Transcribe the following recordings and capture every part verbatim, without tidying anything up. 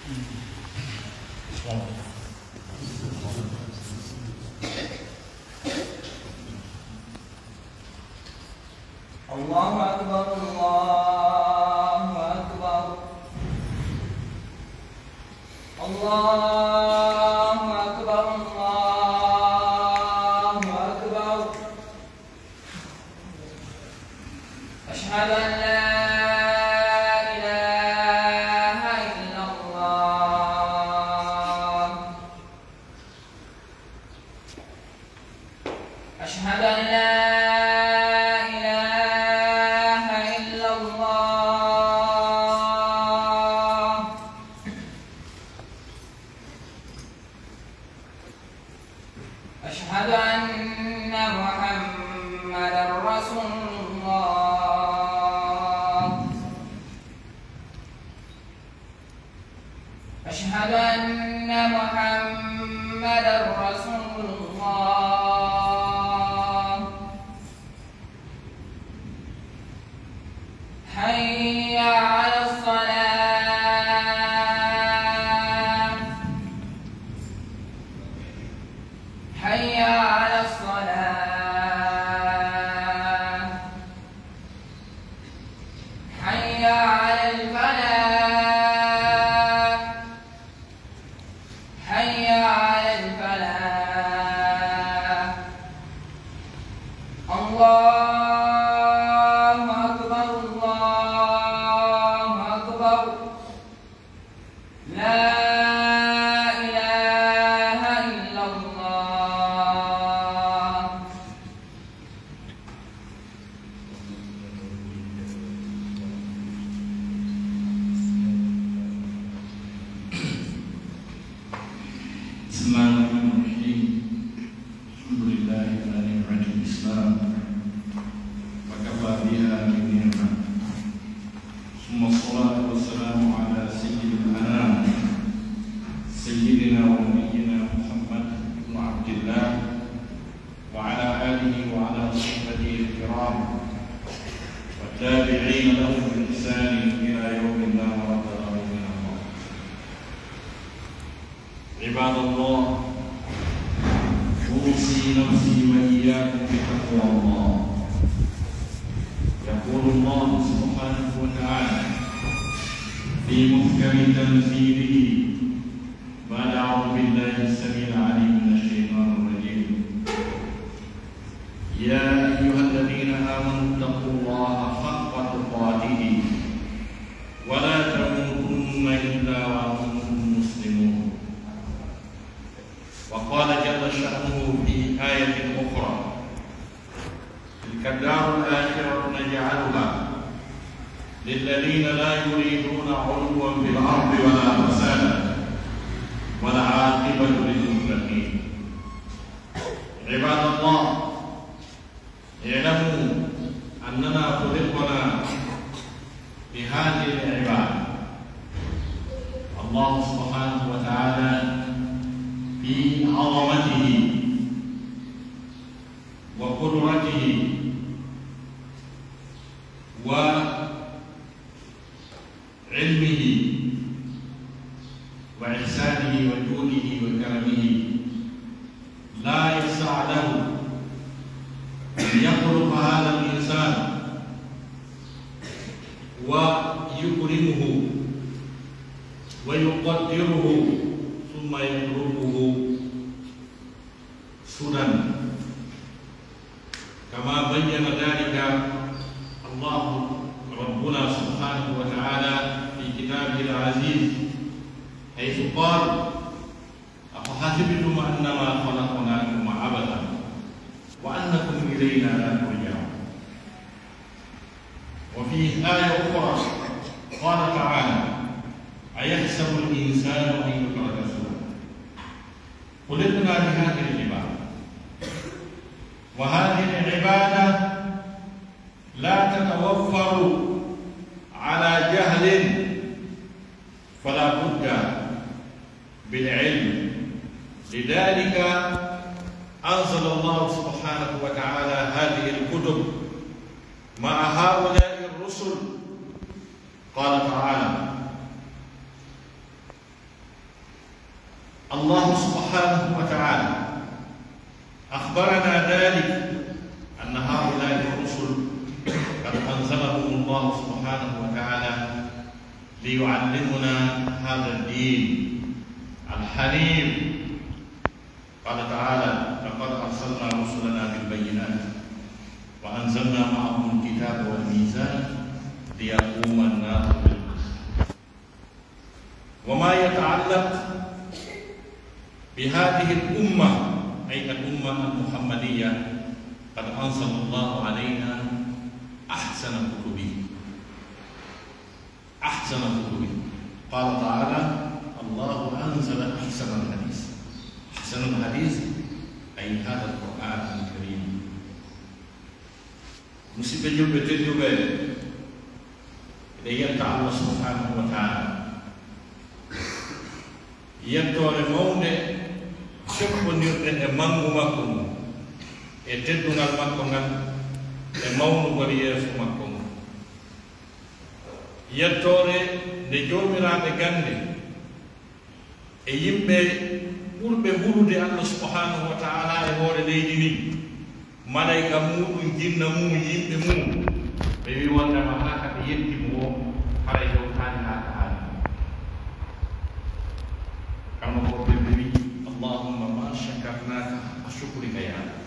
الله أكبر، الله أكبر، الله أكبر، الله أكبر. أشهد أن لا إله إلا الله. أشهد أن لا إله إلا الله. أشهد أن محمدا رسول الله. أشهد أن محمدا رسول الله. حي على الصلاة. حي على الصلاة. حي على الفلاح. حي على الفلاح. الله أكبر، الله أكبر. لا إله إلا الله. بسم الله الرحمن الرحيم. الحمد لله على نعمة الإسلام وكفى بها من نعمة. ثم الصلاة والسلام على سيد الأنام سيدنا ونبينا محمد بن عبد الله وعلى آله وعلى صحبه الكرام والتابعين لهم بإحسان إلى يوم لا مرد له من الله. عباد الله، أوصي نفسي وإياكم بتقوى الله. يقول الله سبحانه وتعالى في محكم تنزيله بعد أعوذ بالله السميع العليم من الشيطان الرجيم. يا أيها الذين آمنوا اتقوا الله حق تقاته ولا تموتن إلا وأنتم مسلمون. وقال جل شأنه في آية أخرى: تلك الدار الآخرة نجعلها للذين لا يريدون علوا في الأرض ولا فسادا والعاقبة للمتقين. عباد الله، اعلموا أننا خلقنا لهذه العبادة. الله سبحانه وتعالى في عظمته وقدرته و علمه وإحسانه وجوده وكرمه لا يسع له أن يخلق هذا الإنسان ويكرمه ويقدره ثم يتركه سدى، كما بين ذلك الله ربنا سبحانه وتعالى في كتابه العزيز، حيث قال: أفحسبتم أنما خلقناكم عبثا وأنكم إلينا لا ترجعون. وفي آية أخرى قال تعالى: أيحسب الإنسان أن يترك سدى. خلقنا لهذه العبادة، وهذه العبادة لا تتوفر على جهل، فلا بد بالعلم. لذلك أنزل الله سبحانه وتعالى هذه الكتب مع هؤلاء الرسل. قال تعالى: الله سبحانه وتعالى أخبرنا ذلك، أن هؤلاء الرسل قد أنزلهم الله سبحانه وتعالى ليعلمنا هذا الدين الحنيف. قال تعالى: لقد أرسلنا رسلنا بالبينات وأنزلنا معهم الكتاب والميزان ليقوم الناس بالقسط. وما يتعلق بهذه الأمة، أي الأمة المحمدية، قد أنزل الله علينا أحسن كتبه. أحسن كتبه. قال تعالى: الله أنزل أحسن الحديث. أحسن الحديث، أي هذا القرآن الكريم. Musiɓɓe julɓe tedduɓe, eɗen yetta Allah subhanahu wa ta'ala. Yettoore mawnde jokkondirde e manngu makko ngu, e teddungal makko ngal, e mawnugol yeeso makko ngal. Yettoore nde joomiraaɓe gannde e yimɓe ɓurɓe hulude Allah subhanahu wa ta'ala e hoore leydi ndin, malayka muuɗum, jinna mum, yimɓe mum, ɓe wi'i wondema haa ka ɓe yetti mo woo, haray hewtaani haa ka haani. Kamma ko ɓe wi'i: Allahumma ma shakarnaka haqqa shukrika ya Allah.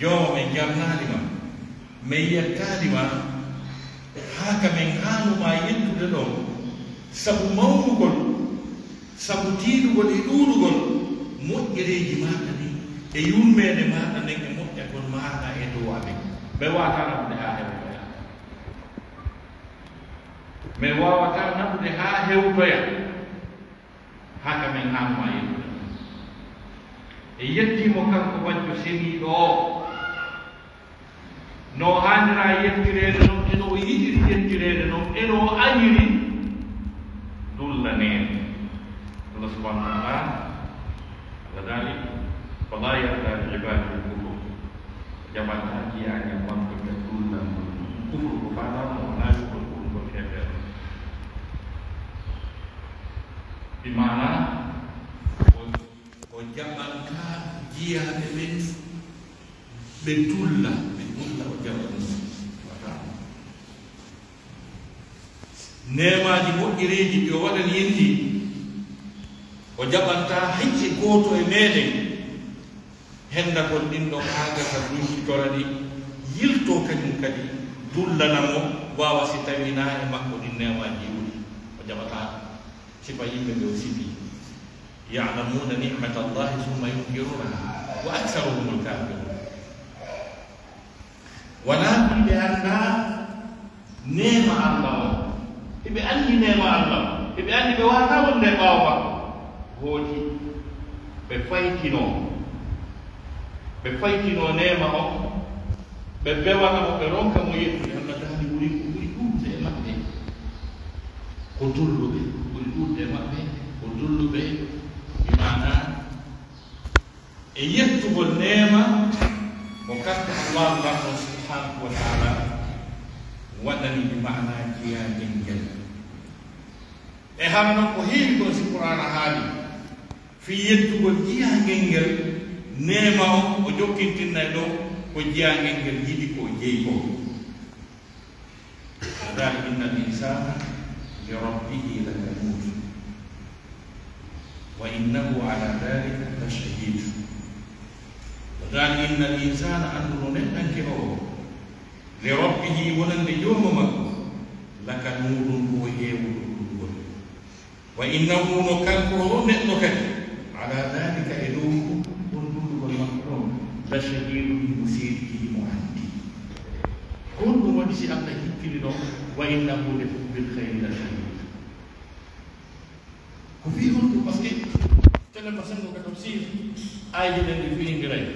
Joomi, men jarnaali ma, men yettaali ma, haa ka men haanu ma yettude ɗon, sabu mawnugol, sabu tiiɗugol e ɗuuɗugol moƴƴereeji maaɗa ɗin, e yurmeende maaɗa nden, e moƴƴagol maaɗa e dow amen. Men waawataa naɓude haa hewtoya. Men waawataa naɓude haa hewtoya. Haa ka men haanu ma yettude. E yettii mo kanko Bajjo seniiɗo o, no haanira yettireede non, e no o yiɗiri yettireede non, e no o añiri dullaneede. Allah subhanahu wa ta'ala, Allah daali: فلا يرضى لعباده الكفر. O jaɓataa jiyaaɓe makko ɓe dullana mo. Kufru ko faalaama, wonaa wi'ugol ko ɗum ko keefeero. Bi maanaa, o, o jaɓantaa jiyaaɓe ɓen ɓe dulla, ɓe dulla, o jaɓataa ɗum. Neemaaji moƴƴereeji ɗi o waɗani en ɗin, o jaɓantaa hay e gooto e meɗen. Hendagol ɗin ɗon aagata runkitora ɗi, yiltoo kañum kadi, dullana mo, waawa si tawii naa e makko ɗin neemaaji iwri, o jaɓataa. Sifa yimɓe ɓe o sifii: يعلمون نعمة الله ثم ينكرونها وأكثرهم الكافرون. Wanaa ko ɓe anndaa neema Allah on. Hiɓe anndi neema Allah on. Hiɓe anndi ɓe waawataa wonde e ɓaawo makko. Hooti ɓe faytinoo. Ɓe faytinoo neema on. Ɓe bewana mo, ɓe ronka mo yettude. Allah daali ɓuri, ko ɓuri ɗuuɗude e maɓɓe ko dulluɓe. Ɓuri ɗuuɗude e maɓɓe ko dulluɓe. Bi maanaa, e yettugol neema mo kanko Allaahu Laamɗo subhaanahu wa ta'aalaa waɗani, bi maanaa jiyaangel ngel. E hara non ko heewi kon si Qur'aana haali fii yettugol jiyaangel ngel, neema on o jokkintinay ɗoo ko jiyaangel ngel yiɗi ko o jeyi kon. O daali, إن الإنسان لربه لكنود وإنه على ذلك لشهيد. O daali, إن الإنسان, anndu no neɗɗanke oo, لربه, wonande Joomi makko, لكنود, ko o heewuɗo dullugol. وإنه, no kanko oo neɗɗo kadi, على ذلك, e dow on dullugol makko ɗon, لشهيد, himo seedi, himo anndi. Ko honɗum waɗi si Allah hikkini ɗon, وإنه لحب الخير لشديد? Ko fii honɗum? Parce que telen ma sengo ka tafsir, aayeeje ɗen ɗi firindiray.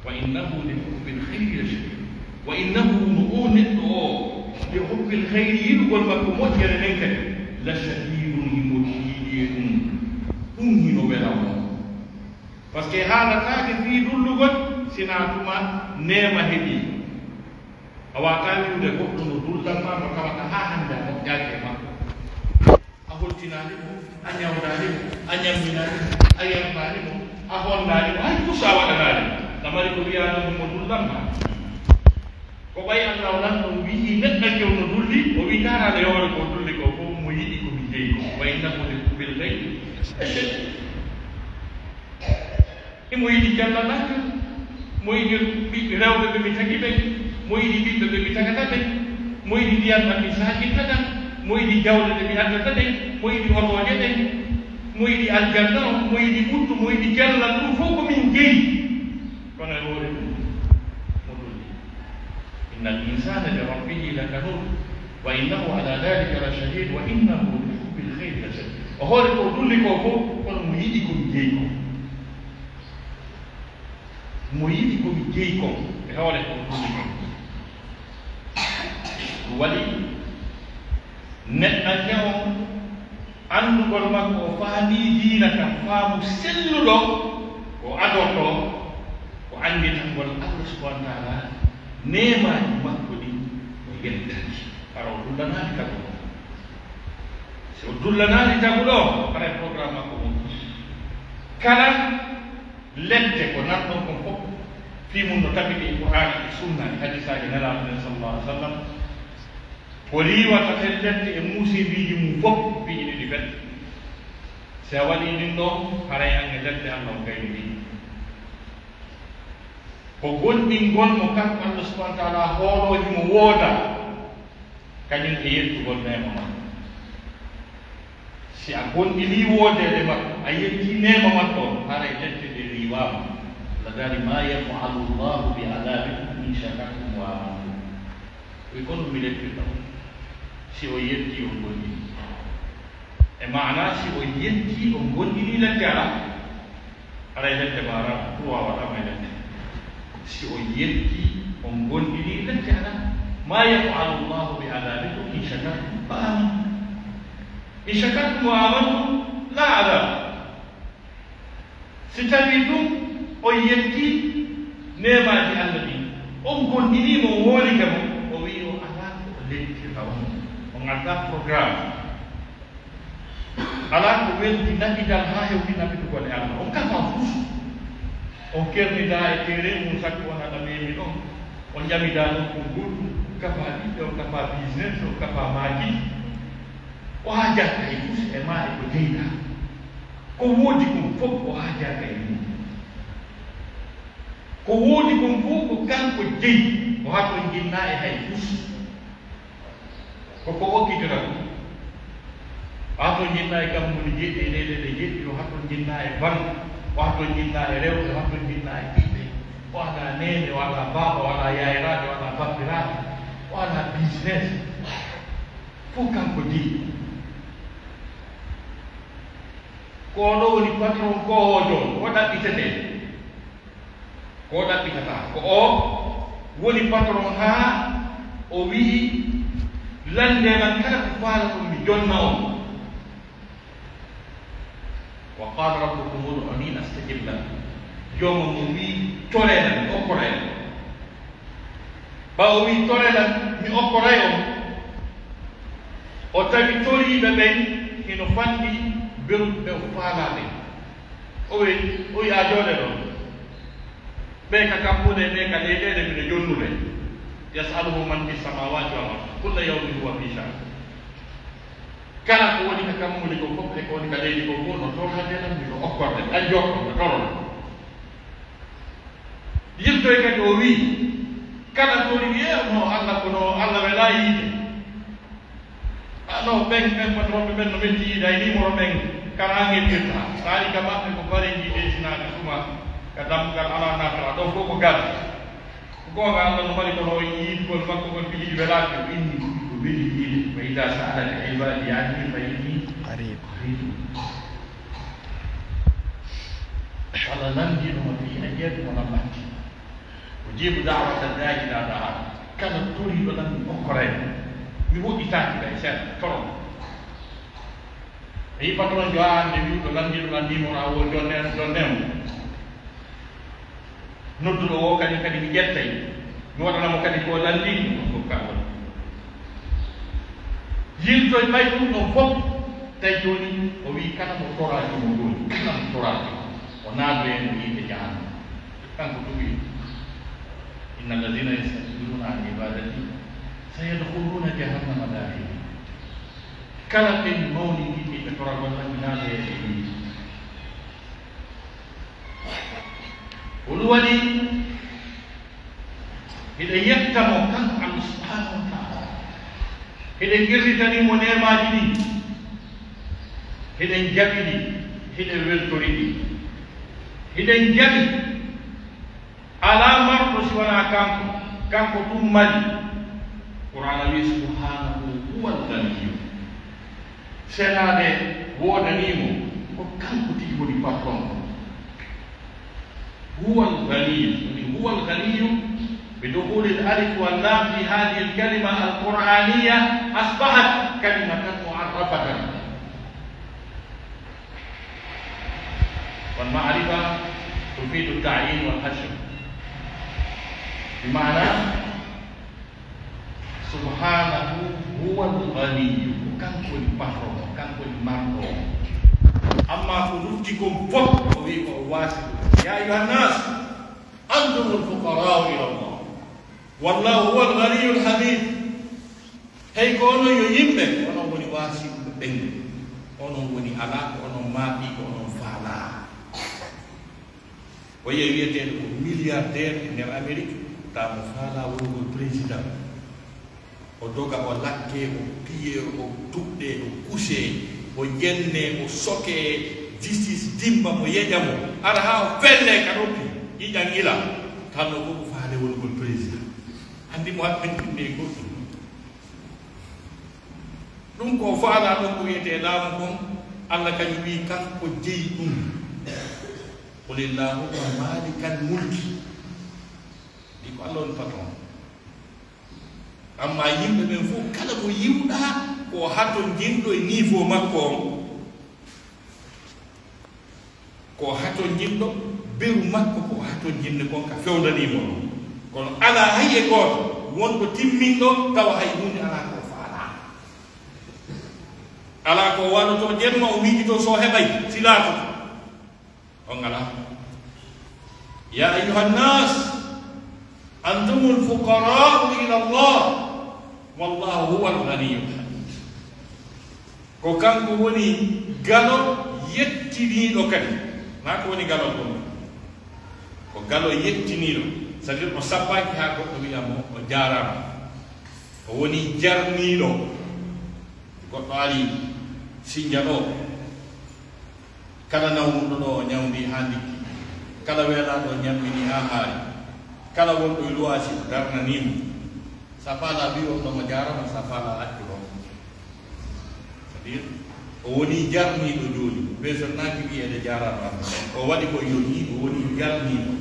وإنه لحب الخير لشديد. وإنه, no oo neɗɗo oo, لحب الخير, yiɗugol makko moƴƴere nden kadi, لشديد, himo tiiɗi e ɗum. Ɗum hino wela mo. Parce que haalataake fii dullugol, sinaa tuma neema heɓii. A waawataa wi'ude goɗɗo no dullan ma, mo tawata haa hannde a moƴƴaaki e makko. A holti Tinaani mo, a ñawnaani mo, a ñamminaani mo, a yarnaani mo, a honnaani mo, hay kusa a waɗanaani mo. Lamari ko wiyaano mo, mo dullan ma. Ko ɓay Allaahu lanɗo wi'i neɗɗanke on no dulli, o wi'i taaraade e hoore ko dulli ko fof, mo yiɗi ko mi jeyi ko. Wa innahu li hubbil khayri la shadid. Himo yiɗi jannanaagal, mo yiɗi ɓiɓɓe rewɓe ɓe mi tagi ɓen, mo yiɗi ɓiɓɓe ɓe mi tagata ɓen, mo yiɗi ndiyam ɗam mi saakirta ɗam, mo yiɗi jawle ɗe mi addata ɗen, mo yiɗi otooje ɗen, mo yiɗi aljanna on, mo yiɗi ɓuttu, mo yiɗi cellal, ɗum fof ko min jeyi. Kono e hoore ɗum, mo dulli. إن الإنسان لربه لكنود وإنه على ذلك لشهيد وإنه لحب الخير لشديد. O hoore ko dulli ko fof, kono mo yiɗi ko mi jeyi ko. Mo yiɗi ko mi jeyi kon e hoore ko o dulli kon. Ɗum waɗi neɗɗanke on, anndugol makko o faamii diina kan faamu selluɗo, ko adortoo ko annditangol Allah subhanahu wa taala neemaaji makko ɗin o yentani. Hara o dullanaali taguɗo. Si o dullanaali taguɗo, haray programme makko on. Kala lette ko nanɗon kon fof, fii mun no tabiti e Qur'aana e Sunna e hadiisaaji Nelaaɗo nden, sallallahu alaihi wasallam, ko riiwata ɗen lette e muusindiiji mun fof, piiji ɗiɗi ɓen. Si a waɗii ɗin ɗon, haray an e lette Allah on gayni ɗin. Ko gonɗingol mo kanko Allah subhanahu wa taala hooloo himo wooda, kañum e yettugol neema makko. Si a gonɗinii woodeede makko, a yettii neema makko on, haray lette ɗe riiwaama. Allah daali, "ما يفعل الله بعذابكم إن شكرتم وآمنتم." Wi, "Ko ɗum mi lettirta on, si on yettii, on gonɗinii?" E maanaa, si on yettii, on gonɗinii, lette alaa. Haray lette maara, ɗum waawataa may lette. Si on yettii, on gonɗinii, lette alaa. "ما يفعل الله بعذابكم إن شكرتم وآمنتم. إن شكرتم وآمنتم لا عذاب." Si tawii tun on yettii neemaaji Allah ɗin, on gonɗinii mo, on hoolike mo, o wi'i o alaa ko o lettirta on, on addaa programme. Alaa ko weldi naɓidal haa hewti naɓidugol e Allah. On kafaa fus. On kernidaa e teere mum, sakko on haɗa meemi ɗon. On ƴamidaa ɗon konngol, on kafaa ɓiɓɓe, on kafaa business, on kafaa maaki. O haajaaka e fus e maa e ko jeyɗaa. Ko woodi kon fof o haajaaka e mum. Ko woodi kon fof ko kanko jeyi, o hatonjinnaa e hay fus. Ko ko okkitira ɗum. O hatonjinnaa e kammuuli jeɗɗi e leyɗeele jeɗɗi, o hatonjinnaa e banque, o hatonjinnaa e rewɓe, o hatonjinnaa e ɓiɓɓe. O alaa neene, o alaa baaba, o alaa yaayiraaɓe, o alaa bappiraaɓe, o alaa business. Fof kanko jeyi. Ko oɗo woni patron koohoojo on, o ɗaɓɓitetee. Ko o ɗaɓɓitataa. Ko o woni patron haa o wi'i, "Lanndee lan kala ko faalaɗon, mi jonna on." "وقال ربكم ادعوني أستجب لكم." Joomi mon wi'i, "Toree lan, mi okkoray on." Ɓawo o wi'i, "Toree lan, mi okkoray on." O tawi toriiɓe ɓen hino fanɗi beruɓe ɓe o faalaa ɓen. O wi'i, o wi'i, "A jooɗe ɗon. Ɓe ka kammuuli, ɓe ka leyɗeele, miɗo jonnude. يسأله من في السماوات والأرض كل يوم هو في شأن." Kala ko woni ka kammuuli kon fof e ko woni ka leydi kon fof no torrande lan, miɗo okkorde, ɗan jokko, no torra. Yiltoy kadi o wi'i, kala ko woni wi'e, "No Allah, kono Allah welaa yiide." A, no, ɓen, ɓen patronɓe ɓen no metti yiide, ay numéro ɓen, kala an heɓirta. Taari ka maɓɓe ko bareeji ɗe sinaa ka suma, ka dammugal alaa naatara, ɗon fof ko garde. Ko goonga, Allah no mari kono o yiɗi yiɗugol makko ngol, fiji ɗi welaaki, o inni ko weli yiide. "وإذا سألك عبادي عني فإني قريب." قريب. Kala landiiɗo mo fii a yeetu mo na batti. "أجيب دعوة الداع إذا دعان." Kala toriiɗo lan mi okkoray mo. Mi woɗɗitaaki ɓay seeɗa, toron. A yi patron jo an nde wi'uɗo landiiɗo lan numéro an woo, jonnee, jonnee mo. Nodduɗo o kadi, kadi mi ƴettay. Mi waɗana mo kadi ko lanndini mo, ko ka woni. Yiltoy ɓay ɗum ɗon fof. Tawi jooni, o wi'i, "Kala mo toraaki mo jooni, kala mo toraaki mo, o naatoyay mo yiite jahannama." Kanko tun wi'i, "Inna alladhina yastakbiruna an ibadati sayadkhuluna jahannama dakhirin." Kala ɓen mawniniiɓe toragol lan, mi naatoyay ɓe yiite. Ko ɗun waɗi, hiɗen yetta mo kanko Allah subhanahu wa ta'ala. Hiɗen qirritanii mo neemaaji ɗin. Hiɗen jaɓi ɗi, hiɗen weltori ɗi. Hiɗen jaɓi, alaa marɗo si wanaa kanko, kanko tun mari. Qur'aana wi'i, "Subhanahu huwal ganiyyu." Selaade woodanii mo, ko kanko tigi woni patron on. Huwal ganiyyu, woni huwal ganiyyu, bi dukhulil alif wal lam fi hadhihi al kalima al qur'aniyya, asbahat kalimatan mu'arrafatan. Wal ma'rifa tufidu ta'yin wal hashr. Bi ma'na, Subhanahu huwal ganiyyu, ko kanko woni patron o, kanko woni marɗo o. Amma ko lutti kon fof, o wi'i ko o waasi ɗum. Ya ayyuhan nas, antumul fuqara'u ila Allah. Wallahu huwal ganiyyul hamid. Hey ko onon yo yimɓe, onon woni waasiɓe ɓen. Onon woni alaa ko onon maaɓi, ko onon faalaa. O yi'ay wi'eteeɗo ko milliardaire e nder Amérique, tawa mo faalaa wonugol président. O doga, o lakkee, o piyee, o tuɗɗee, o kusee, o jennee, o sokee, justice dimba mo, yeƴa mo, ara haa o fellee ka noppi, ƴiƴan ila, tan o ko faale wonugol président. Anndi mo haɓɓintinɗe e goɗɗum. Ɗum ko o faalaa ɗon ko wi'etee laamu kon, Alla kañum wi'i kanko jeyi ɗum. Qulillahumma maalikal mulki. Ndi ko Alla woni patron. Amma yimɓe ɓen fof, kala mo yi'uɗaa ko hatonjinɗo e niveau makko on. Ko hatonjinɗo, beru makko ko hatonjinɗo kon ka fewndanii mo ɗum. Kono alaa hay e gooto wonɗo timminɗo tawa hay huunde alaa ko o faalaa. Alaa ko o waɗotoo jemma o miijitoo so o heɓay, si laatoto. On alaa. Ya ayyuhan nas, antumul fuqara'u ila Allah, wallahu huwal ghaniyyul hamid. Ko kanko woni galo yettiniiɗo kadi. Naa ko woni galo kon? Ko galo yettiniiɗo. C'est-à-dire o sabbaaki haa goɗɗo wi'a mo o jaaraama. O woni jarniiɗo. Goɗɗo ari Sinja ɗoo. Kala nawnuɗo ɗoo o ñawndii haa ndikki. Kala weelaaɗo o ñammini haa haari. Kala wonɗo e luwaasi o darnanii mo. Sa faalaa wi'u on ɗon o jaaraama, sa faalaa accu ɗon. C'est-à-dire, o wonii jarniiɗo jooni. Ɓe sonnaaki wi'eede jaaraama. O waɗi ko yoni, o wonii jarniiɗo.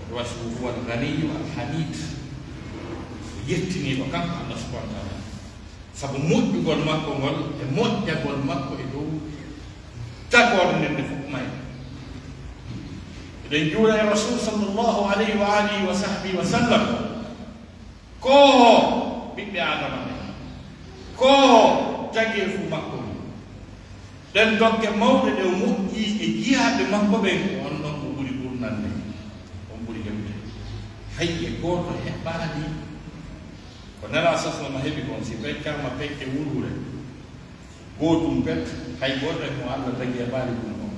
Ko wasfu huwal ganiyyu al hamid. O yettiniiɗo kanko Allah subhanahu wa ta'ala. Sabu moƴƴugol makko ngol e moƴƴagol makko e dow tagoore nden nde fof may. Eɗen juula e Rasul sallallahu alayhi wa alihi wa sahbihi wa sallam. Ko ɓiɓɓe Aadama ɓen, ko tageefu makko ngun. Ɗen dokke mawɗe ɗe o moƴƴi e jiyaaɓe makko ɓen, on non mo ɓuri ɓurnande, on ɓuri heɓude. Hay e gooto heɓaali ko Nelaaɗo sallallahu alayhi wa sallam heɓi kon, si feccaama pecce wulwule, gootum pet, hay gooto e mo Alla tagi heɓaali ɗum ɗon.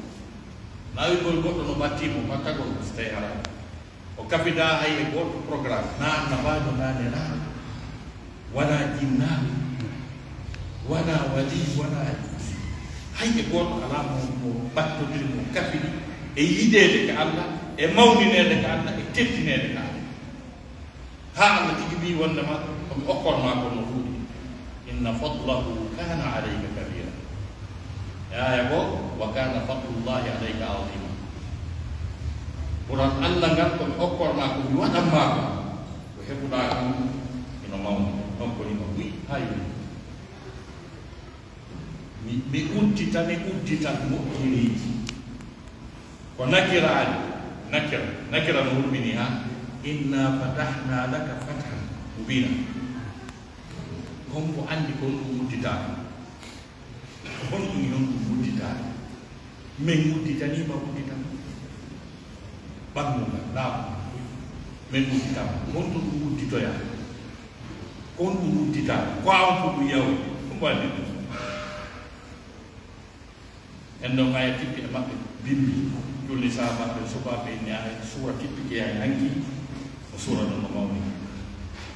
Naawigol goɗɗo no ɓattii mo, ɓattagol mo si tawii haraam. O kafidaa hay e gooto programme, naa annabaajo, naa nelaaɗo, wanaa jinnaaɗo, wanaa walii, wanaa hay e gooto alaa mo, mo ɓattodiri, mo kafidi e yiɗeede ka Alla, e mawnineede ka Alla, e teddineede ka Alla. Haa Alla tigi wi'i wondema ko mi okkor maa kon no ɗuuɗi. Inna fadlahu kana alayka kabira. E aaya goo, wa kana fadlullahi alayka azima. Ɓural Alla ngal ko mi okkor maa, ko mi waɗan maa kon, ko heɓuɗaa kon hino mawni, ɗon ko hino buy haa yoni. Mi, mi uddita, mi uddita moƴƴiriiji. Ko nakiraaji, nakira, nakira no hulɓinii haa, inna fatahna laka fathan mubina. Hombo anndi ko ɗum udditaaka? Honɗun e honɗun udditaali? Men udditanii ma uddital. Ɓanndu ngal, laaɓu ngal. Men udditaama. Honto ɗun udditoyaa? Ko honɗun udditaa? Ko a on ko ɗun yawi? Ko mbaɗi ɗun? En ɗon aya tippi e maɓɓe bimbi. Julli saabaaɓe, subaaɓe, inni aya suura tippi jeyaa e hanki. O suura ɗon no mawni.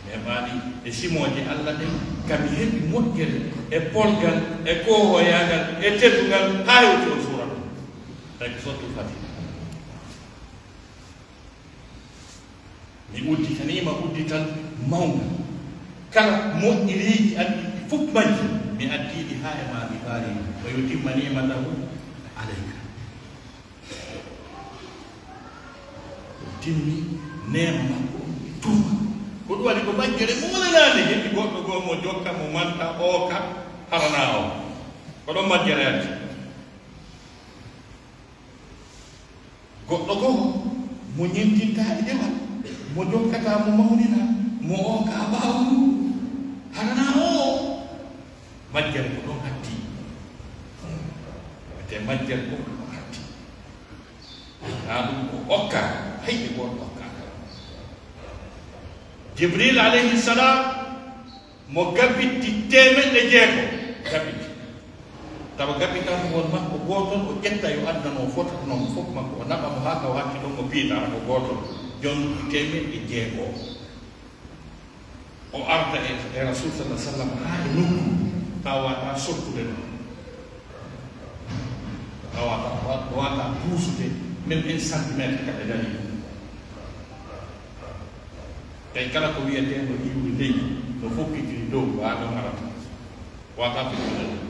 Mi heɓaali e simooje Alla ɗen, ka mi heɓi moƴƴere e polgal e koohoyaagal e teddungal haa hewti on suura ɗon. Tawi ko Suratul Fatiha. Mi udditanii ma uddital mawngal. Kala moƴƴiriiji an ɗi fof majji, mi addii ɗi haa e maa, mi faari ma. Wa yutimma ni'matahu alayka. O timmi neema makko on e dow maa. Ko ɗun waɗi ko majjere moolanaande, heɓi goɗɗo goo mo jokka, mo manta, ooka, haranaa o. Ko ɗon majjere addi. Goɗɗo goo mo ɲentintaa e dewal, mo jokkataa, mo mawninaa, mo ookaa ɓaawo ɗun, haranaa o. Majjere ko ɗon hatti. Wiyetee majjere ko ɗon hatti. Naa ɗun ko okkaa, hay ɓe goon okkaa kala. Jibril alayhi salam, mo gabitti teemeɗɗe jeego, gabitti. Tawa gabitan won makko gootol, o ƴetta yo addanoo fota non fof makko, o naɓa mo haa ka o hatti ɗon, o piita ko gootol, jon teemeɗɗe jeego. O arda e, e Rasul sallallahu alaihi wasallam haa e nokku, tawa waawataa sottude ɗon. Tawa waawataa, waawataa puusude, même un centimètre ka ɓe darii. Tawi kala ko wiyetee no iwri ley, no fokkitiri dow, ko haa ɗon arata. Waawataa fittude ɗon.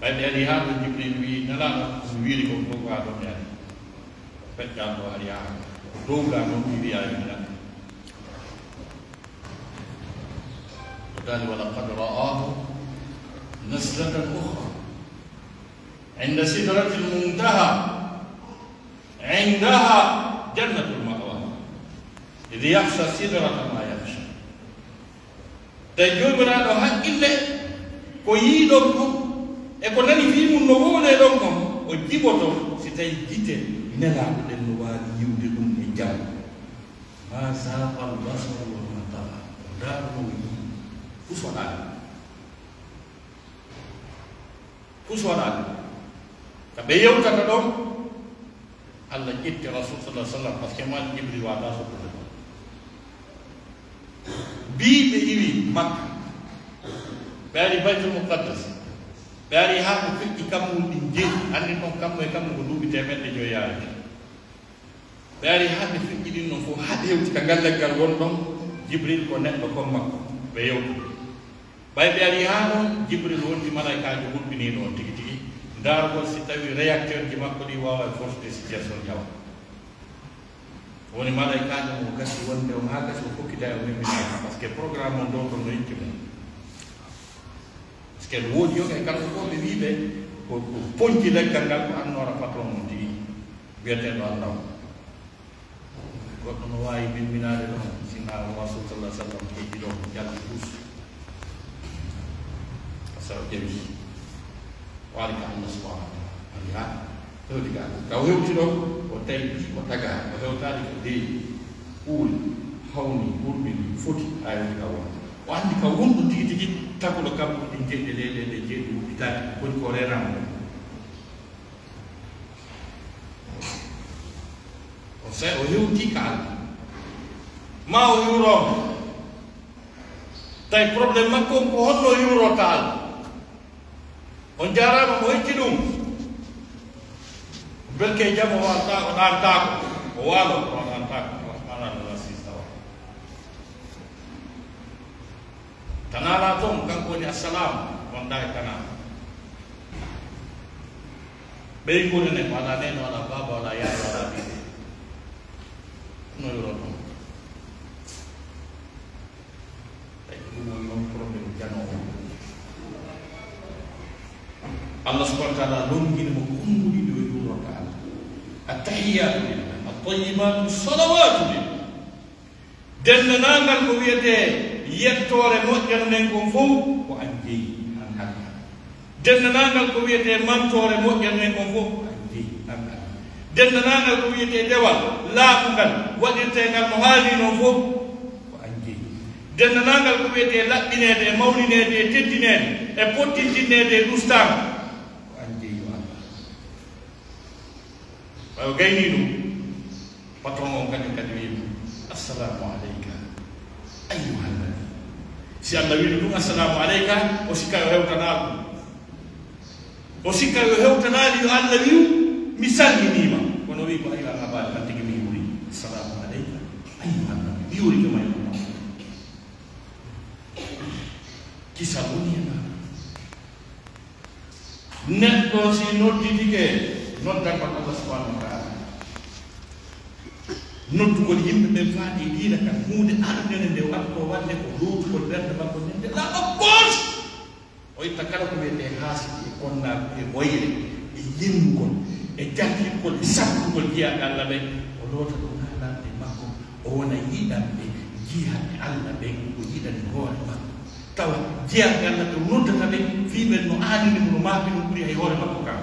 Tawi ɓe ari haa ɗon, Jibril wi'i, Nelaaɗo, mi wiiri ko, ko haa ɗon mi ari. Feƴƴaa ɗo ari haa dow gaa non, mi wi'aa yo mi nana. O daali, ولقد رآه نزلة أخرى عند سدرة المنتهى عندها جنة المأوى إذ يغشى السدرة ما يغشى. Tawi Joomiraaɗo haqqille ko yiiɗon kon, e ko nani fii mun no wowlee ɗon kon, o jiɓoto si tawi gite Nelaaɗo ɗen no waawi yi'ude ɗun e jam. ما زاغ البصر وما طغى. Ko ndaarunoo o yi'i, fus waɗaali. Fus waɗaali. Ka ɓe yewtata ɗon, Alla ƴetti Rasul sallallahu alaihi wasallam, parce que maa Jibril waawataa sottude ɗon. Bii ɓe iwi Makka, ɓe ari Baytul Muqaddas, ɓe ari haa ɓe feƴƴi kammuuli ɗin jeeɗiɗi, anndi ɗon kammu e kammu ko duuɓi teemeɗɗe jowi yaade. Ɓe ari haa ɓe feƴƴi ɗin non fof, haa ɓe hewti ka ngal leggal won ɗon, Jibril ko neɗɗo kon makko, ɓe yewti. Ɓay ɓe ari haa ɗon, Jibril wonti malaykaajo hulɓiniiɗo on tigi tigi, ndaarugol si tawi réacteur ji makko ɗin waaway fortude si Gerson ƴawa. Woni malaykaajo mo gasi wonde on haa gasi o fokkita e o memminaa, parce que programme on ɗon ɗon no itti mum. Parce que no woodi yoga e kala ko ɓe wi'uɓe ko, ko ponci leggal ngal ko annoora patron on tigi, wi'eteeɗo Allahu. Goɗɗo no waawi memminaade ɗon, sinaa Rasul sallallahu alaihi wasallam heƴi ɗon, jalbi dus. Asa o ƴewi. O ari ka Allah subhanahu wa ta'ala. Ari haa hewti ka. Ka o hewti ɗon, o tawi o tagaa, o hewtaali ka deeƴi, ɓuuri, hawni, hurmini, foti, haa hewti ka won. O anndi ka won ɗon tigi tigi, taguɗo kammuuli ɗin jeeɗiɗi, leyɗeele ɗen jeeɗiɗi wuɗɗitaaki, woni ko reenaama ɗon. O sa-, o hewti ka Alla. Maa o hiwro mo. Tawi problème makko on ko honno o hiwrorta Alla. On jaaraama mo hecci ɗum. Belke jam o warta, o ɗaantaako. O waalo, o ɗaantaako. Rahmaan al-Aziz tawa. Tanaa laa ton, kanko woni Assalaamu, wondaa e tanaa. Ɓeynguure nden, walaa neene, walaa baaba, walaa yaaya, walaa ɓiɓɓe. No yoro ton. Tawi ɗum woni non problème janoowo. Allah subhanahu wa ta'ala longini mo konguɗi ɗi o yurorta Allah. Attahiyyatu lillah, at-tayyibatu salawatu lillah. Denndaangal ko wi'etee yettoore moƴƴere nden kon fow ko an jeyi, an Alla. Denndaangal ko wi'etee mantoore moƴƴan en kon fof, ko an jeyi, an Alla. Denndaangal ko wi'etee dewal laaɓungal waɗirtee ngal no haani non fof, ko an jeyi. Denndaangal ko wi'etee laɓɓineede e mawnineede e teddineede e pottintinneede e ɗustaango, ko an jeyi, yo Alla. Ɓay o gaynii ɗum, patron on kañum kadi wi'i mo, "Assalaamu aleyka, ayyuhan nabi." Si Alla wi'i ɗum, "Assalaamu aleyka," o sikka yo hewtanaa ɗum. O sikka yo hewtanaali yo Alla wi'u, "Mi salminii ma." Kono o wi'i ko, "Ayyuhan nabi, an tigi mi yuuri. Assalaamu aleyka, ayyuhan nabi. Mi yuurike ma yo Alla." Kisal woni e maa. Neɗɗo si nodditike, noddan ko Allah subhanahu wa ta'ala. Noddugol yimɓe ɓen faade e diina kan, huunde arnere nde o artoo waɗde ko lootugol ɓernde makko nden nde laaɓa goos. O itta kala ko wiyetee haasidi e konnaagu e ɓoyre e yennugol e jalkitgol e sattugol jiyaaɓe Allah ɓen, o loota ɗum haa naata e makko, o wona yiɗanɓe jiyaaɓe Allah ɓen, o yiɗani hoore makko. Tawa jiyaaɓe Allah ɓe noddata ɓe, fii ɓen no aanini mo, no maapi ɗum ɓuri hay hoore makko kan.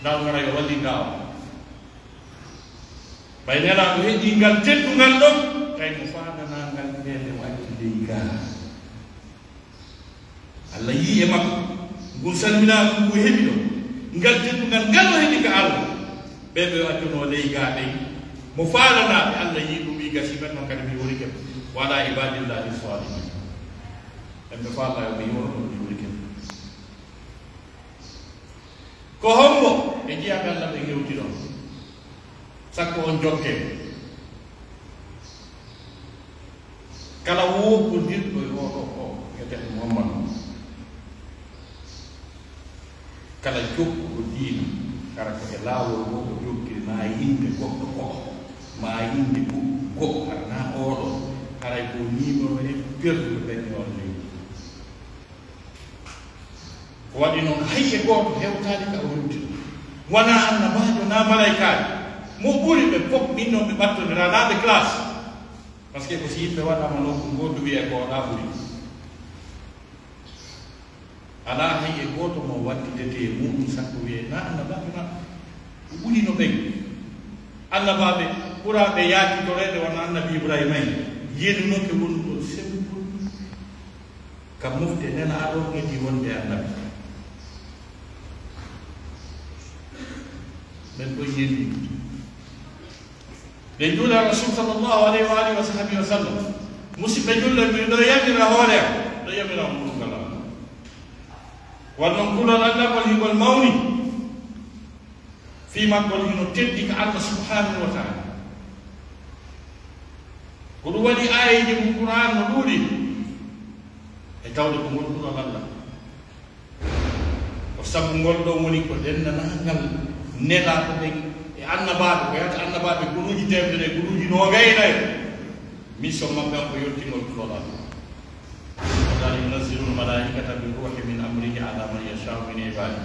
Ndaa o ngara yo wallinga o. Ɓay Nelaaɗo heɓii ngal teddungal ɗon, kay mo faandanaa ngal ɓeynde o acci ley gaa. Allah yi'i e makko, ngun salminaagu ngu heɓi ɗon, ngal teddungal ngal o heɓi ka Allah. Ɓee ɓe o accuno ley gaa ɓen, mo faalanaa ɓe, Allah yi'i ɗum, wi'i, "Gasii, ɓen non kadi mi yuurike ɓe. Wa alaa ibaadillaahi saalihiin. Ɓen ɓe faalaa yo mi yuuro ɓe, mi yuurike ɓe." Ko hombo e jiyaaɓe Allah ɓe hewti ɗon? Sakko on jokke. Kala woopondirɗo e oo ɗoo oo, wi'etee ko Muhammadu, kala jokkuɗo diina, hara ko e laawol ngoo o jokkiri, maa yimɓe goɗɗo go'o, maa yimɓe goɗɗo, hara naa oo ɗoo, haray ko numéro e perduɗo ɓen e on leydi. Ko waɗi non, hay e gooto hewtaali ka o hewti ɗon. Wanaa annabaajo, naa malaykaajo. Mo ɓuri ɓe fof, min non ɓe ɓattondiraa, naa ɓe classe. Parce que ko si yimɓe waɗaama nokku gooto, wi'ee ko o ɗaa ɓuri. Alaa hay e gooto mo wattidetee e mu'un, sakko wi'ee naa annabaajo, naa o ɓuri no ɓen. Annabaaɓe ɓuraaɓe yaakitoreede wano annabi Ibrahima en, yenunoke wonugol simple. Ka mofte Nelaaɗo eti wonde annabi. Ɓen ɗon yendi. Ɓe juula Rasul sallallahu alayhi wa alihi wa sahbihi wa sallam. Musidɓe julɓe, mi ɗo yamira hoore am, ɗo yamira on ɗum kala. Won non kulol Allah ngol hingol mawni. Fii maggol hino teddi ka Allah subhanahu wa ta'ala. Ko ɗum waɗi aayeeji mum Qur'aan no ɗuuɗi e tawde ko ngol kulol Allah. Ko sabu ngol ɗoo woni ko denndaangal nelaaɓe ɓen e annabaaɓe, ko yahata annabaaɓe guluuji teemedere e guluuji noogay e nayo. Mission maɓɓe on ko yottingol kulol Allah. Qur'aan, "ينزل الملائكة بالروح من أمره على من يشاء من عباده."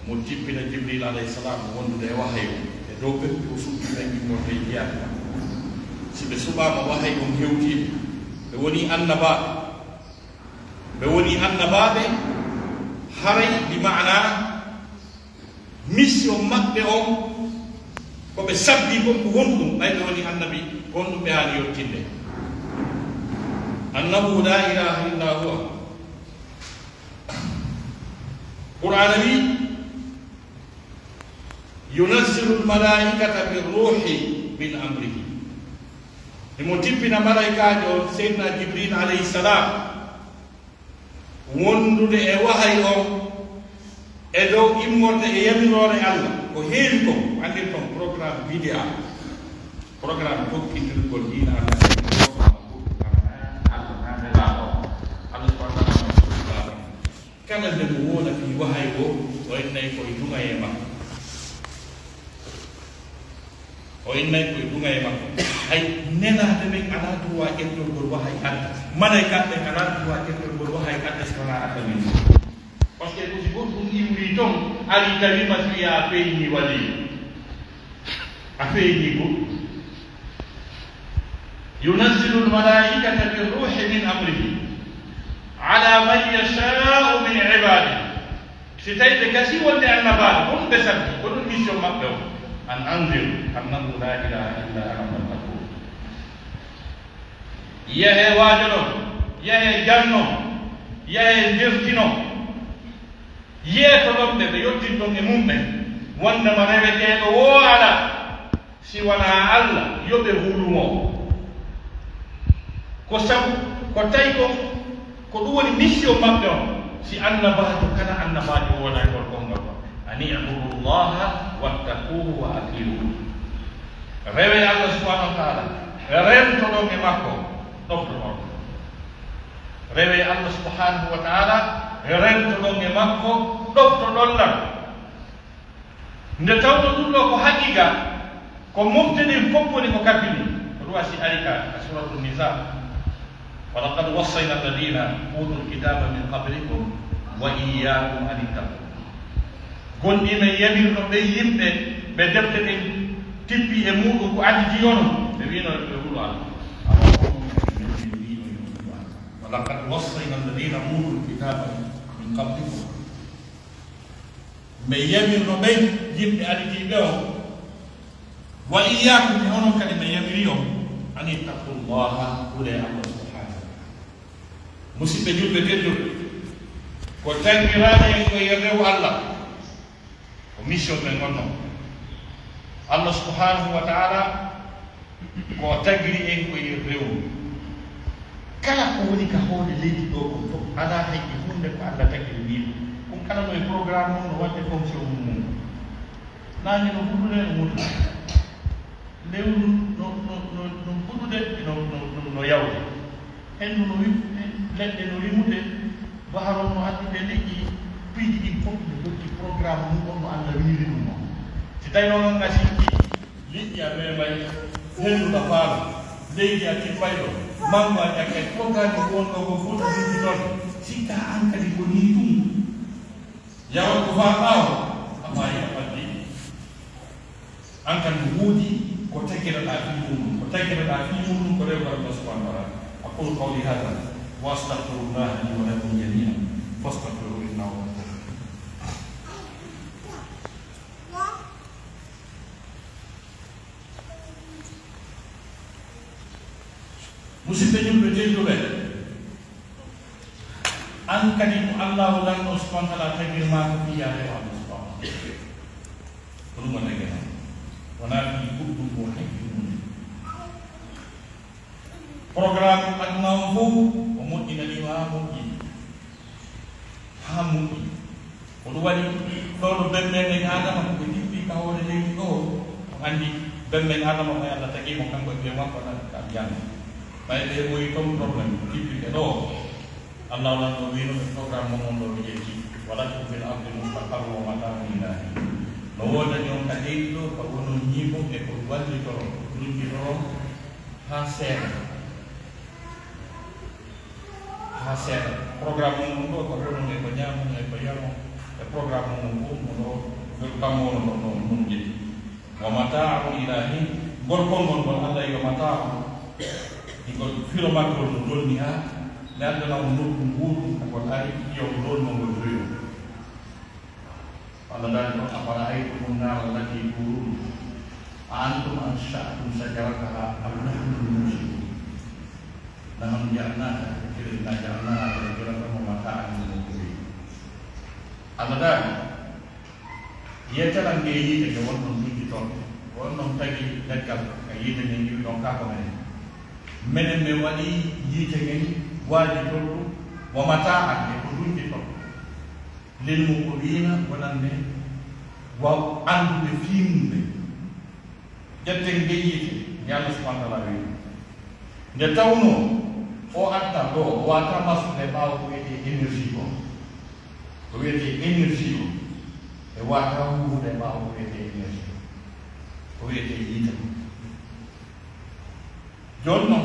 Mo jippina Jibril alayhi salam wondude e wahayu e dow ɓe o suɓi ɓen immorde e jiyaaɓe makko. Si ɓe suɓaama wahayu on hewtiima, ɓe woni annabaaɓe. Ɓe woni annabaaɓe, haray bi maana mission maɓɓe on, ko ɓe sabbii kon ko honɗum, ɓay ɓe woni annabi, ko honɗum ɓe haani yottinde? "أنه لا إله إلا هو." Qur'aana wi, "ينزل الملائكة بالروح من أمره." Himo jippina malaykaajo on, Seydina Jibril alayhi salam, wondude e wahayu on e dow immorde e yamiroore Allah. Ko heewi kon, anndirton programme bid'a, programme tokkindirgol diina Allah, Allah naa nelaaɗo, Allah subhanahu wa ta'ala. Kala nde mo wona fii wahayu o, o innay ko e duŋayee makko. O innay ko e duŋayee makko. Hay nelaaɓe ɓen alaa droit ƴettorgol wahayu adda. Malaykaaɓe ɓen alaa droit ƴettorgol wahayu adda si wanaa Alla min. Parce que ko si goɗɗum iwrii ton, ari tawi ma si wiyaa feeñii walii. A feeñii ko. "ينزل الملائكة بالروح من أمره على من يشاء Si tawii ɓe gasii wonde annabaaɓe, ko ɗum ɓe sabbi, ko ɗum mission maɓɓe on. An anzir annahu laa ilaaha illa ana fattaqun. Yahee waajoɗon, yahee jannon, yahee ndertinon. Yeetoɗon ɓe, ɓe yottinton e mum ɓe, wondema reweteeɗo woo alaa si wanaa Alla, yo ɓe hulu mo. Ko sabu, ko tawi kon, ko ɗum woni mission maɓɓe on. Si annabaajo, kala annabaajo wooda e ngol konngol ɗon. An i'budu Llaha wattaquhu wa ati'un. Rewee Alla subhanahu wa ta'ala, rentoɗon e makko, ɗoftoɗon. Rewee Alla subhanahu wa ta'ala, rentoɗon e makko, ɗoftoɗon lan. Nde tawno ɗum ɗoo ko haqiiqa, ko mofte ɗen fof woni ko kafini. Ko ɗum wasi ari ka, ka Suratul Nisa. Wa laqad wassayna alladhina utul kitaba min qablikum wa iyyakum an ittaqu. Gonɗii men yamirno ɓen yimɓe ɓe defte ɗen tippi e muɗum ko aditi on, ɓe wiino ɓe hulu Alla. Awa on ɓe wiino ɓe hulu Alla. Wa laqad wassayna alladhina utul kitaba min qablikum. Men yamirno ɓen yimɓe aditiiɓe on, wa iyyakum, e onon kadi men yamiri on, an ittaqullaha, hulee Alla subhanahu. Musidɓe julɓe tedduɓe, ko tagiraade en ko e rewu Alla, ko mission men wonnoo. Alla subhanahu wa ta'ala ko o tagiri en ko e rewu. Kala ko woni ka hoore leydi ɗoo kon fof, alaa hay e huunde ko Alla tagiri nii. Ɗum kala no e programme mum, no waɗde fonction mum mum. Naange no huɗude, no muta. Lewru no, no, no, no huɗude, no, no, no, no yawde. Hendu no wi-, leɗɗe no rimude, baharo no addude liƴƴi, piiji ɗin fof no jokki programme mum on no Alla wiiri ɗum on. Si tawi noon on ngasii ɗi, liƴƴi a meemay, hendu na faala, leydi a tippay ɗo, manngo a ƴakkay, programme ko wonɗo ko fof no jokki ɗon. Sikka an kadi ko nii ɗum. Yawat ko faa ɓaawo, a faayi a faddi. An kan no woodi ko tagiraɗaa fii muuɗum, ko tagiraɗaa fii muuɗum ko rewgol Allah subhanahu wa ta'ala. أقول قولي هذا وأستغفر الله لي ولكم جميعا فاستغفروه إنه هو الغفور الرحيم. Musidɓe julɓe tedduɓe, an kadi ko Allahu lanɗo subhanahu wa ta'ala tagir maa ko fii yaade o Allah subhanahu wa ta'ala. Ko ɗum o tagir maa. Wonaa fii goɗɗum ko tagir mum. Programme aduna on fof o moƴƴinani o haa moƴƴi. Haa moƴƴi. Ko ɗum waɗi ɗoo no bemben en Aadama ko ɓe tippi ka hoore leydi ɗoo. On anndi bemben Aadama ko Alla tagi mo kanko e ɓiye makko tan ka aljanna. Ɓay ɓe ɓoyi ton problème, tippi ɓe ɗoo. Allahu lanɗo wiino ɓe programme mon on ɗoo ɓe ƴetti. ولكم في الأرض مستقر ومتاع إلى حين. No woodani on ka leydi ɗoo ka wonon ñiiɓo e ko wallitoron, ko duñcitoron haa seeɗa. Haa seeɗa. Programme mon on ɗoo ka wonon e ko ñaamon e ko yaron e programme mon on fof mo ɗoo, ko kammo wono ɗon ɗon ɗum ƴetti. ومتاع إلى حين. Ngol konngol ngol Alla yo mataa'a. Ngol firo maggol no lonni haa mi addana on nokku nguurɗum ka ngol ari, yo ngol lolno ngol joyo. Alla daali on, أفرأيتم النار التي تورون أأنتم أنشأتم شجرتها أم نحن المنشئون. نحن جعلناها تذكرة، إنا جعلناها تذكرة ومتاعا للمقوين. Alla daali, Yeetere an nde yiite nge wonɗon duñcitorɗe, wonɗon tagi leggal ka yiite ngen iwi ɗon kaa ko menen. Menen men waɗi yiite ngen waajitorɗum, wa mataa'an e ko duñcitorɗe. Lil muqwiina wonande wa annduɓe fii mum ɓen. Ƴetten nge yiite, nge Allah subhanahu wa ta'ala wi'i. Nde tawnoo oo adda ɗoo, o waawataa marsude ɓaawo ko wi'etee énergie ko. Ko wi'etee énergie ko. E waawataa wuurude ɓaawo ko wi'etee énergie ko. Ko wi'etee yiite ko. Jooni non,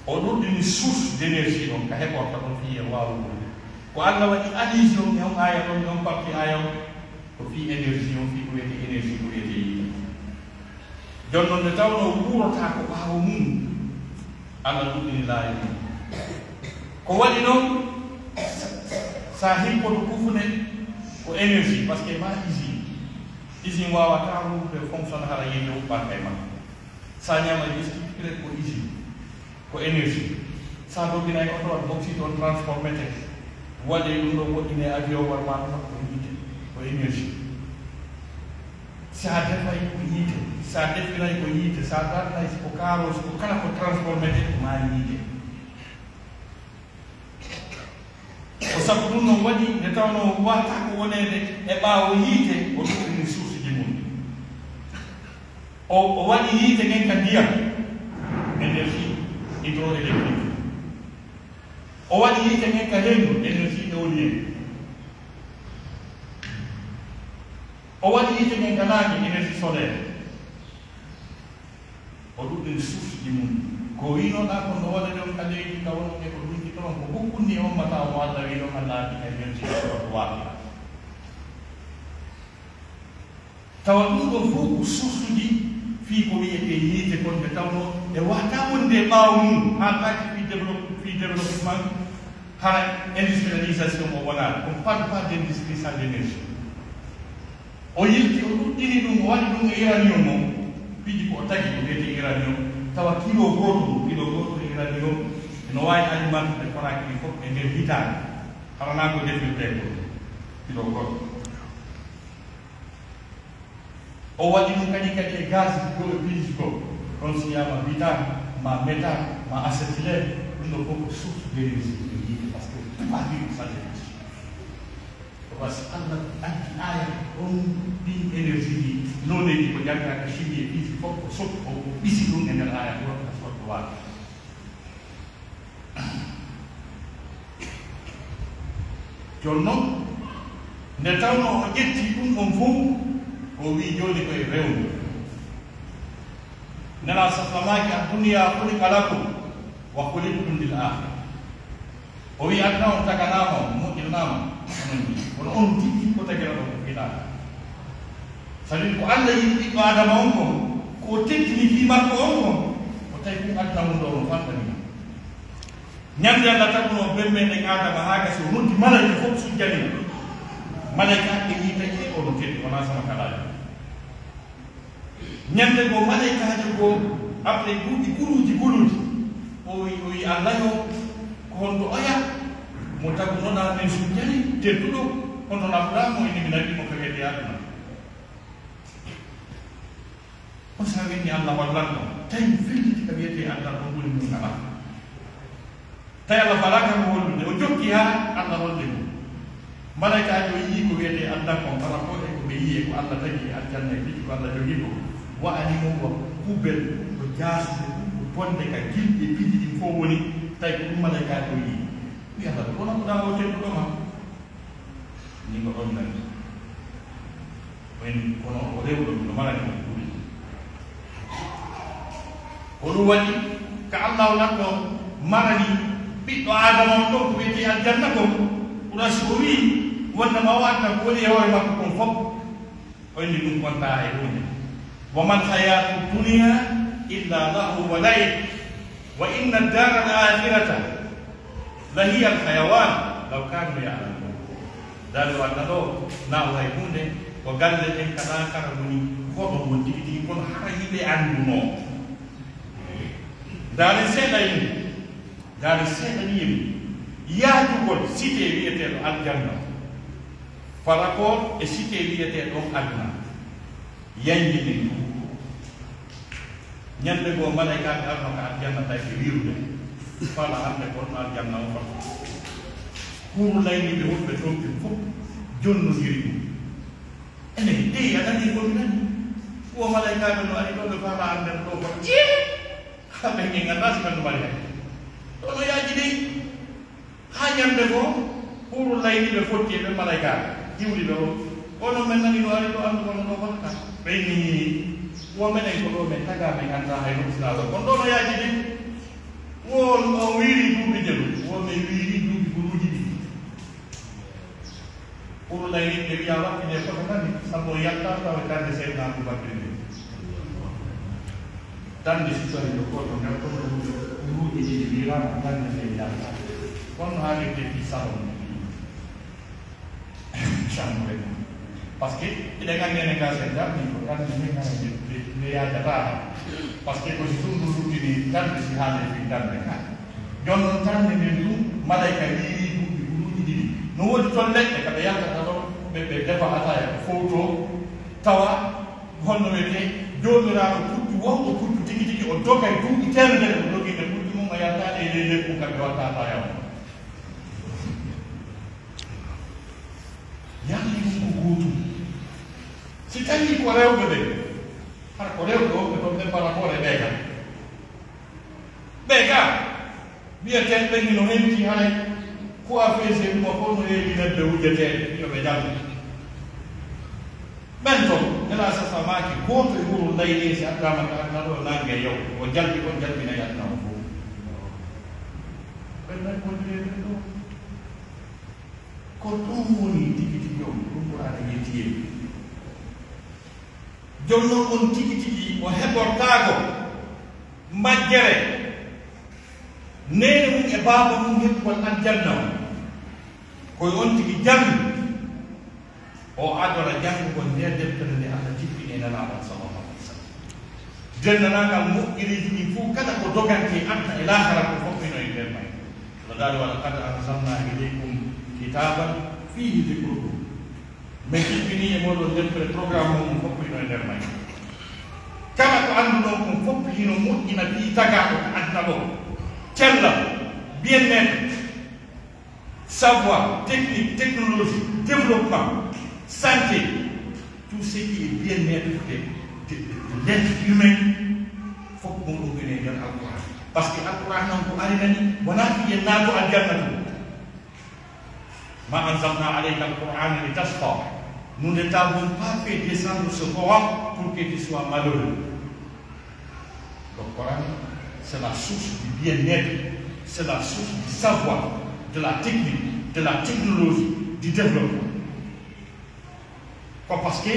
o ɗuɗɗini source d'énergie on ka heɓorta ɗon fii e waawa wuurude. Ko Allah waɗi allusion e on aaya ɗon, e on partie aaya on, ko fii énergie on, fii ko wi'etee énergie, ko wi'etee yiite. Jooni non, nde tawnoo wuurotaa ko ɓaawo mum, Allah ɗuɗɗini laawi mum. Ko waɗi non, Sa himpoto kufune ko énergie, parce que ma usine. Usine waawata wuurde fonctionne hara yiite huɓɓaaka e makko. Sa ñaama biscuit, ko usine, ko énergie. Sa doginay oto, waɗ bauxite on transformete, waɗe ɗum ɗo, woɗɗine avion, waɗ ma ɗum ko yiite, ko énergie. Sa defay ko yiite, sa definay ko yiite, sa darnay ko kaaro, ko kala ko transformete ko ma yiite. Ko sabu ɗum non waɗi nde tawnoo waawata ko woneede e ɓaawo yiite, o ɗuɗɗini source ji mun. O, o waɗi yiite ngen ka ndiyam, énergie hydroélectrique. O waɗi yiite ngen ka henndu, énergie éolienne. O waɗi yiite ngen ka naange, énergie solaire. O ɗuɗɗini source ji mun. Ko wiinoɗaa kon no waɗa ɗon ka leydi ka wonɗon e ko ɗunki ton, ko ɗum kunni on mata o Alla wiino ka laabi ka yonti e suratu Waaqi'a. Tawa ɗum ɗon fof ko source ji fii ko wi'etee yiite kon, nde tawnoo e waawata wonde e ɓaawo mun, haa taaki fii développe-, fii développement, hara industrialisation o wonaa, on parle pas d'industrie sans l'énergie. O yilti, o ɗuɗɗini ɗum, o waɗi ɗum e uranium o, piiji ko o tagi ko wi'etee uranium, tawa kilo gooto ɗum, kilo gooto uranium, eno waawi alimentude Conakry fof e nder hitaande, hara naa ko defirtee ko, kilo gooto. O waɗi ɗum kadi, kadi e gaz goo e piiji goo, ɗon si wiyaama butane, ma méthane, ma acétylène, ɗum ɗo fof ko source d'énergie e yiite, parce que tout va vivre sans énergie. Ko parce que Allah addi aaya on, ɗin énergie ɗi, nooneeji ko janngaa ka chimie e piiji fof, ko source o, o ɓisi ɗum e nder aaya goo ka source waawi. Jooni non, nde tawnoo o ƴetti ɗum ɗon fow, o wi'i jooni ko e rewnde. Nelaaɗo sallallaahu alayhi wa sallam maaki, "Ad-dunya khuliqa lakum wa khuliqtum lil akhirah." O wi'i, "Aduna on taganaama on, moƴƴinanaama, onon ni. Kono on tigi ko tagira ɗon ko fiɗaaka." Sabi ko Allah yiɗi ɓiɗɗo Aadama on kon, ko o teddini fii makko on kon, o tawi ɗum aduna mun ɗoo no fanɗani mo. Ñande Allah tagunoo bembeene Aadama haa gasi, o noddi malayka fof sujjani mo. Malayka ɓe yi'i taƴi o no teddi, wonaa sama kalaajo. Ñande goo malaykaajo goo, après duuɓi guluuji guluuji, o wi'i, o wi'i, "Allah yo, ko honto oya mo tagunoɗaa men sujjani, tedduɗo, honto naɓuɗaa mo, ene mi naɓi mo ka wi'etee aduna?" On saa'i o inni Allah wallan mo, tawi felliti ka wi'etee Allah on woni mun alaa. Tawi Allah faalaaka mo hollude, o jokki haa Allah holli mo. Malaykaajo yi'i ko wi'etee Allah kon, par rapport e ko ɓe yi'i e ko Allah tagi e aljanna e piiji ko Allah jogii ko, wa'ani mo wa poubelle, ko jaasude ɗum, ko bonde ka gilɗi e piiji ɗin fof woni, tawi ko ɗum malaykaajo yi'i. Wi'i Allah, ko wona ko ɗaa o tedduɗo ma? Ni ko ɗon men. Ɓen kono o rewɗo no marani on ɓuri. Ko ɗum waɗi ka Allahu lanɗo marani ɓiɗɗo Aadama on ɗon ko wi'etee aljanna kon, ɓura si o wi'i wonde ma o adda ko woni e hoore makko kon fof. O inni ɗum kontaa e huunde. "Wa mal hayaatu dunya illa lahwu wa la'ib, wa inna ad-daara al-aakhirata la hiya al-hayawan law kaanu ya'lamun." Daali o adda ɗoo, naa o hay huunde, ko galle ɗen ka laakara woni koɗo ngon tigi tigi, kono hara hiɓe anndunoo. Ndaari seeɗa yimɓe, ndaari seeɗa yimɓe, yaajugol cité wi'eteeɗo aljanna par rapport e cité wi'eteeɗo aduna. Yanji min ɗum. Ñande goo, malaykaaɓe arno ka aljanna, tawi ɓe wiirude. Fala hannde ko honno aljanna on fota. Huuru layni ɓe wonɓe ton ɓen fof jonnondiri ɗum. Enen dey, a nanii ko mi nani? Wo malaykaaɓe no ari ɗoo, ɓe fala hannde ɗoo fota. Ii! Haa ɓe en anndaa si men no mari hay. Ɗoo no yaaji dey. Haa ñande goo, huuru layni ɓe fotti e ɓen malaykaaɓe, iwri ɓe o. Kono men nani no ari ɗoo, anndu kono ɗoo fota. Ɓe inni, wo menen ko ɗoo men tagaa, men anndaa hay no sinaa ɗoo. Kono ɗoo no yaaji de. Wo on wiiri duuɓi jelu, wo men wiiri duuɓi guluuji ɗiɗi. Huuru layni ɓe wi'a wakkile fota nani, sabu o yaltaa tawa darnde Seydina Abubakar nde. Darnde si tawi ko gooto ngal, kono ɗum ɗoo guluuji ɗiɗi wiiraama darnde nde yaltaa. Kono haalirde fii salon. Parce que hiɗen anndi enen ka sen darni ko darni men hana nde, nde, nde yaajataa. Parce que ko si ɗum ɗum luttini darnde si haali e fin darnde ka. Jooni non darnde nden ɗum, malayka wiiri duuɓi ɓuluuji ɗiɗi. No woodi ton leɗɗe ka ɓe yaltata ɗon, ɓe, ɓe defa ataaya, ɓe fowtoo, tawa honno wiyetee, Joomiraaɗo puccu, wonko puccu tigi tigi, o dogay duuɓi teemedere, o dogii nde puccu mum, o yaltaade e ley leggu, kamɓe watta ataaya on. Yalli ɗum ko gootum. Si tawii ko rewɓe ɓe, hara ko rewɓe wonɓe ɗon ɓe mbara hoore ɓee kan. Ɓee gaa, wi'eten ɓen hino henti haray, coiffeuse e ɗuma fof no heewi nebbe wujeteeɗe, yo ɓe janngu. Ɓen ton, Nelaaɗo sallallaahu alayhi wa sallam maaki, gooto e wuro leyɗe si addaama ka aduna ɗoo, nannge yaw, o jalbi on, jalbinay aduna on fof. Ɓen nan ko ɗiɗe ɗen ɗoo. Ko ɗum woni tigi tigi on, ɗum Qur'aana yettii en. Jooni non on tigi tigi o heɓortaako majjere neene mum e baaba mum heɓugol aljanna on. Ko e on tigi janngi, o adora janngugol ndee deftere nde Alla jippini e Nelaaɗo on sallallaahu alayhi wa sallam. Denndaangal moƴƴereeji ɗin fof, kala ko dogante aduna e laakara, ko fof hino e nder may. Alla daali, "Wa laqad anzalnaa ilaykum kitaaban fiihi dikrukum." Men jippinii e mooɗon deftere, programme on fof hino e nder may. Kala ko annduɗon kon fof hino moƴƴina fii tagaaɗo ka aduna ɗoo. Cellal, bien-être, savoir, technique, technologie, développement, santé, tout ce qui est bien-être de, de, de, de l'être humain, fof muɗum ene e nder Alquran. Parce que Alquran non ko arinani, wonaa fii en naato aljanna tun. Ma anzalna alayka al-Qur'ana litashqa. Nous ne t'avons pas fait descendre ce Coran pour que tu sois malheureux. Le Coran, c'est la source du bien-être, c'est la source du savoir, de la technique, de la technologie, du développement. Ko parce que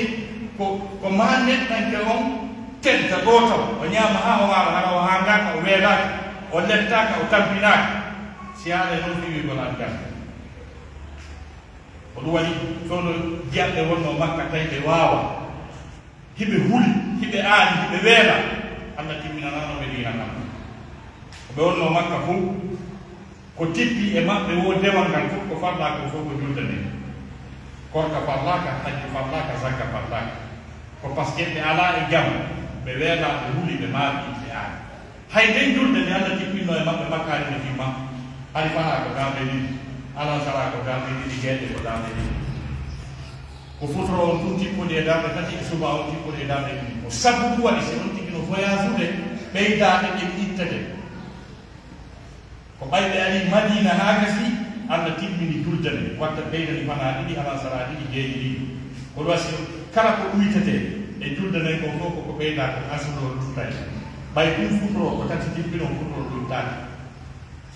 ko, ko maa neɗɗanke on tedda ɗoo taw, o ñaama haa o haara, hara o haangaaka, o weelaaka, o lettaaka, o tampinaaka. Si haalay non fii wi'ugol aljanna. Ko ɗum waɗi fewndo jiyaaɓe wonnoo Makka tawi ɓe waawa. Hiɓe huli, hiɓe aani, hiɓe weela. Alla timminanaano ɓe diina kan. Ko ɓe wonnoo Makka fow, ko tippi e maɓɓe woo dewal ngal fof, ko farlaa kon fof ko julde nden. Korka farlaaka, hajju farlaaka, zakka farlaaka. Ko parce que ɓe alaa e jam, ɓe weelaa, ɓe huli, ɓe maaɓi, ɓe aani. Hay nden julde nde Alla tippinno e maɓɓe Makka, hari ɓe timma, hari faraa ko darnde ɗiɗi, alansaraa ko darnde ɗiɗi, geeƴe ko darnde ɗiɗi. Ko futuro on tun tippodi e darnde tati, e suba on tippodi e darnde ɗiɗi. Ko sabu ɗum waɗi, si on tigi no voyage ude, ɓeydaaɗe ɗen ittete. Ko ɓay ɓe arii Madiina haa gasi, Alla timmini julde nden, watta ɓeydani fanaa ɗiɗi, alansaraa ɗiɗi, geeƴe ɗiɗi. Ko ɗum waɗi, kala ko ɗuytetee e julde nden kon fof, ko ko ɓeydaa kon, asulu o luttay. Ɓay ɗum futuro ko tati tippino, futuro ɗuytaaki.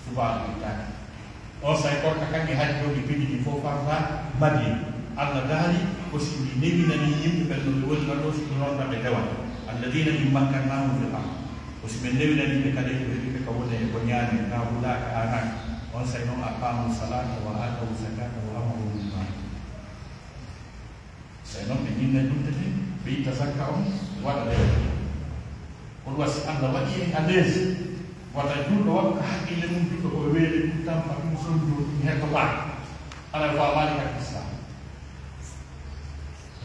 Subaa ɗuytaaki. On saa'i korka kan e hajjooɓe piiji ɗin fof farla Madiina. Alla daali ko si mi newinanii yimɓe ɓen no ɓe woni ɗon ɗoo, si mi ronda ɓe dewal. Alladina in makkannahum fil ard. Ko si men newinanii ɓe kadi ko heɓi ɓe ka woni e ko ñaami, ka hulaaka, aanaaka. On saa'i non aqamu salata wa atawu zakata wa amaru bil ma'ruf. Sey non ɓe ñinna julde nden, ɓe itta zakka on, waɗa ɗe. Ko ɗum waɗi si Alla waɗi en à l'aise, wata julɗo waɗu ka hakkille mum, julɗo ko weele ɗum, tampa ɗum, sonjoo ɗum, heɗotaako. Hara o faamaali ka Islam.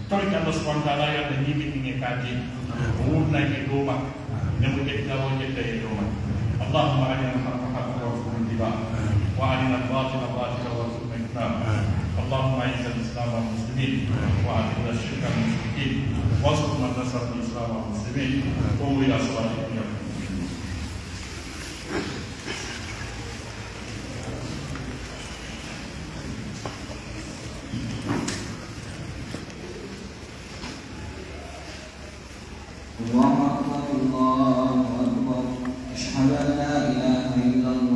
En torike Alla subhanahu wa ta'ala yo Alla ñiiɓin en e ka diina. O wuurna en e dow makka. Nde mo ƴetta o ƴetta e dow makka. اللهم أرنا الحق حقا وارزقنا اتباعه، وأرنا الباطل باطلا وارزقنا اجتنابه. اللهم أعز الإسلام والمسلمين، وأذل الشرك والمشركين، وانصر من نصر الإسلام والمسلمين. قوموا إلى صلاتكم يرحمكم الله. الله أكبر، الله أكبر. أشهد أن لا إله إلا الله.